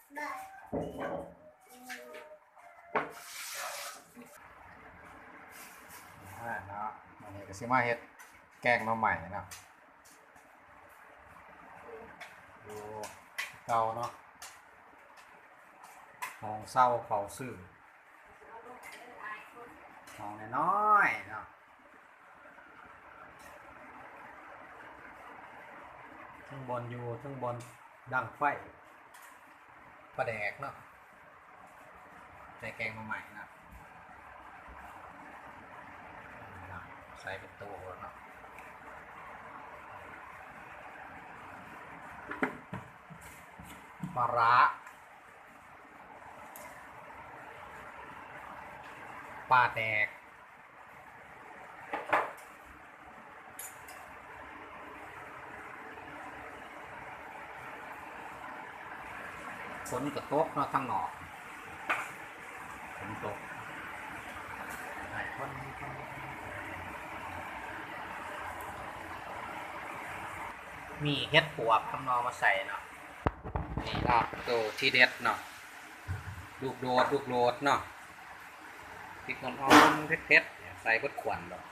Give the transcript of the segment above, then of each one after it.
ອາ ເນາະ ມື້ນີ້ກໍຊິມາເຮັດແກງໜໍ່ໄມ້ເນາະ ຢູ່ເກົ່າເນາະ ຫ້ອງເຊົ່າເຝົ້າຊື້ ຫ້ອງນ້ອຍໆເນາະ ເທິງບ່ອນຢູ່ ເທິງບ່ອນດັງໄຟ ປາແດກເນາະ ໃສ່ແກງໜໍ່ໄມ້ເນາະ ໃສ່ເປັນໂຕໂລດເນາະ ປາຮ້າ ປາແດກ ຝົນກໍຕົກເນາະ ທາງນອກ ຝົນຕົກ ມີເຫັດປວກກັບໜໍ່ມາໃສ່ເນາະ ນີ້ເນາະ ໂຕທີ່ເດັດເນາະ ລູກໂດດ ລູກໂດດເນາະ ພິກອ່ອນໆ ເຜັດໆ ໃສ່ເບິດຂວັນໂລດ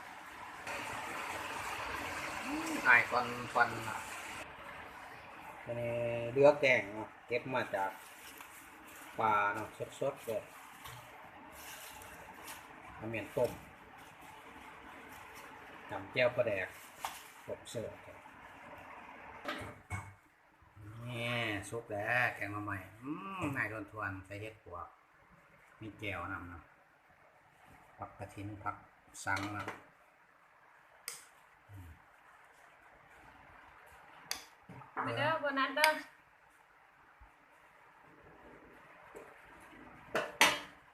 ອາຍກ່ອນ ກ່ອນເນາະ ອັນນີ້ເຫຼືອແກງເນາະ ເກັບມາຈາກປ່າເນາະ ສົດໆເລີຍ ເອົາມ້ຽນຕົ້ມ ຕຳແຈ່ວປາແດກ ຄົບເສີບ ນີ້ສຸກແລ້ວແກງໜໍ່ໄມ້ ອືມ ໜ້າທວນໆ ໃສ່ເຫັດປວກ ມີແຈ່ວນຳເນາະ ຜັກກະຖິນ ຜັກສັງເນາະ ອືມ ມາເດີ ໂບນັດເດີ ອ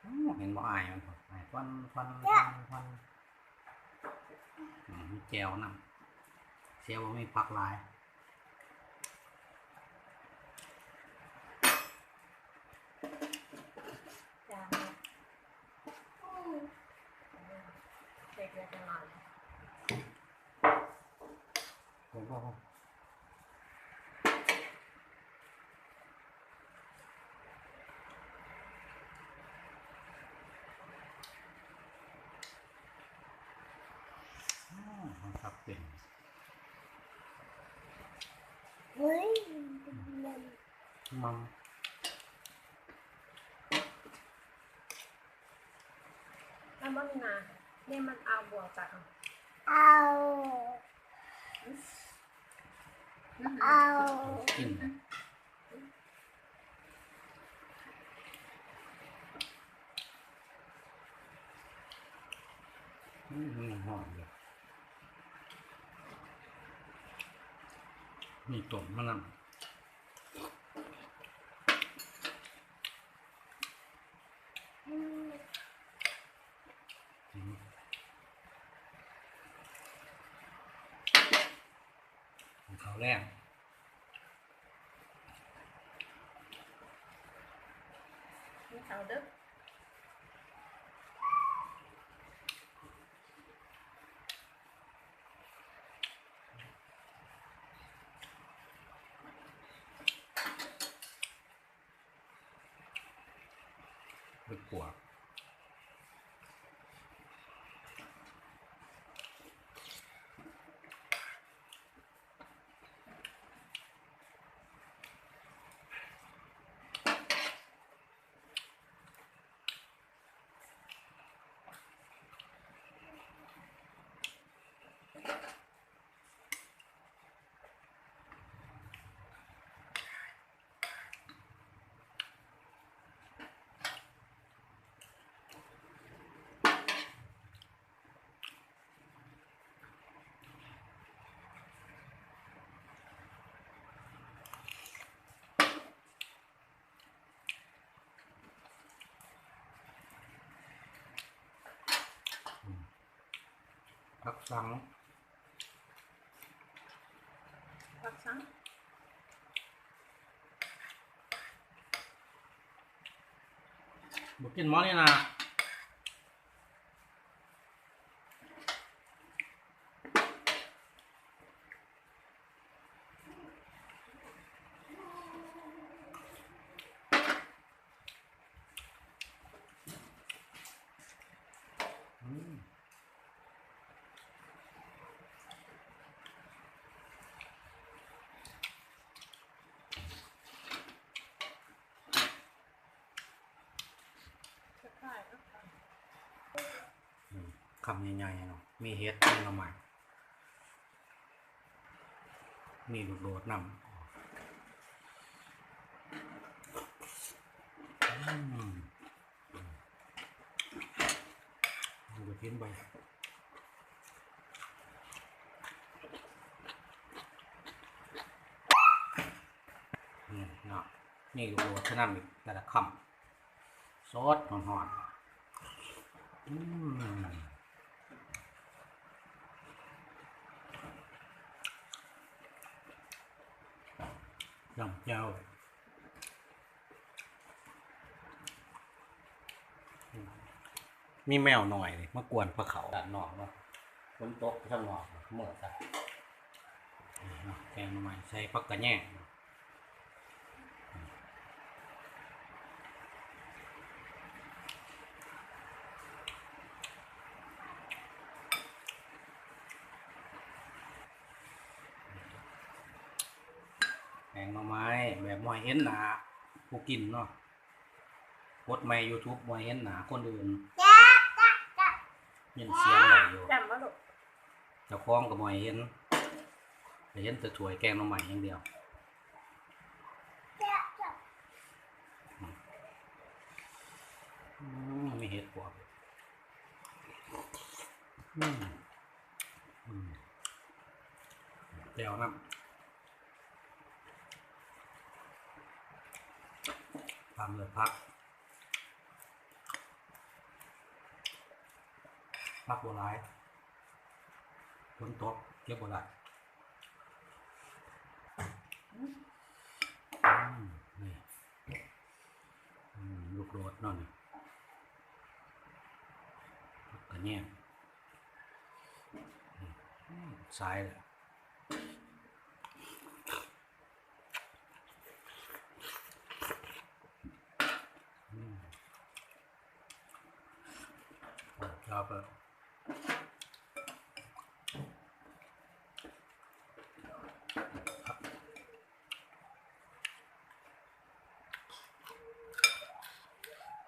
ືມ ເຫັນບໍ່ ອາຍມັນ ອາຍ ຄວັນ ຄວັນ ຄວັນ ຄວັນ. ອືມ ມີແຈ່ວນຳ ເສຍບໍ່ມີຜັກຫຼາຍ ຈານເນາະ ເຮັດແລ້ວຈະຫຼາຍ. ອືມ ມັນຄັກເປັນ ມັນ ມັນບໍ່ມີນາ ນີ້ມັນເອົາບົວຈັກ ເອົາ ເອົາ ກິນ ອືມ ມັນຫອມເດ ມີຕົ້ມມານຳ ອືມ ອືມ ເຂົ້າແລງ ກິນເຂົ້າເດີ້ ເຮັດປວກ ອືມ ຜັກສັງ ຜັກສັງ ບໍ່ກິນໝໍນີ້ນະ. ຄຳໃຫຍ່ໆເນາະ ມີເຫັດ ມີໜໍ່ໄມ້ ມີລູກໂດດນຳ ອືມ ເອົາໄປກິນໄປ ນີ້ເນາະ ມີລູກໂດດຊະນຳອີກ ແຕ່ລະຄຳ ສົດຮ້ອນໆ ອືມ ຈ້ຳແຈ່ວ ມີແມວນ້ອຍນີ້ມາກວນພາເຂົ້າດ້ານນອກເນາະ ຝົນຕົກທາງນອກ ເໝີດຊະ ແກງໜໍ່ໄມ້ໃສ່ຜັກກະແຍງ ແກງໜໍ່ໄມ້ແບບບໍ່ໃຫ້ເຫັນໜ້າຜູ້ກິນເນາະ ກົດໃໝ່ YouTube ບໍ່ໃຫ້ເຫັນໜ້າຄົນອື່ນ ຍິນສຽງໄດ້ຢູ່ ຈ້ຳບໍ່ລູກ ເຈົ້າຂອງກໍບໍ່ໃຫ້ເຫັນ ໃຫ້ເຫັນແຕ່ຖ້ວຍແກງໜໍ່ໄມ້ຢ່າງດຽວ ອືມ ມີເຫັດປວກ ອືມ ອືມ ແຈ່ວນຳ ຕາມດ້ວຍຜັກ ຜັກບໍ່ຫຼາຍ ຝົນຕົກເກັບບໍ່ໄດ້ ອືມ ນີ້ ອືມ ລູກໂດດເນາະນີ້ ຜັກກະແຍງ ອືມ ສາຍ ອືມ ຊອບເລີຍ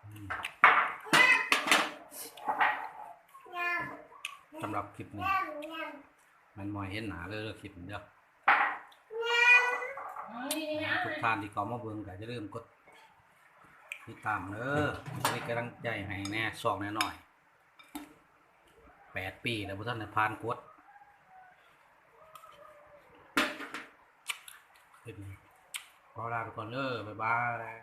ອືມ ສຳລັບຄລິບນີ້ ແມ່ນບໍ່ໃຫ້ເຫັນໜ້າເດີ ຄລິບນີ້ເດີ ທຸກທ່ານທີ່ເຂົ້າມາເບິ່ງກໍຢ່າລືມກົດຕິດຕາມເດີ ເປັນກຳລັງໃຈໃຫ້ແດ່ ຊ່ອງນ້ອຍໆ ແປດປີແລ້ວບໍ່ທັນໄດ້ຜ່ານກົດ ຄລິບນີ້ຂໍລາໄປກ່ອນເດີ ບາຍບາຍ.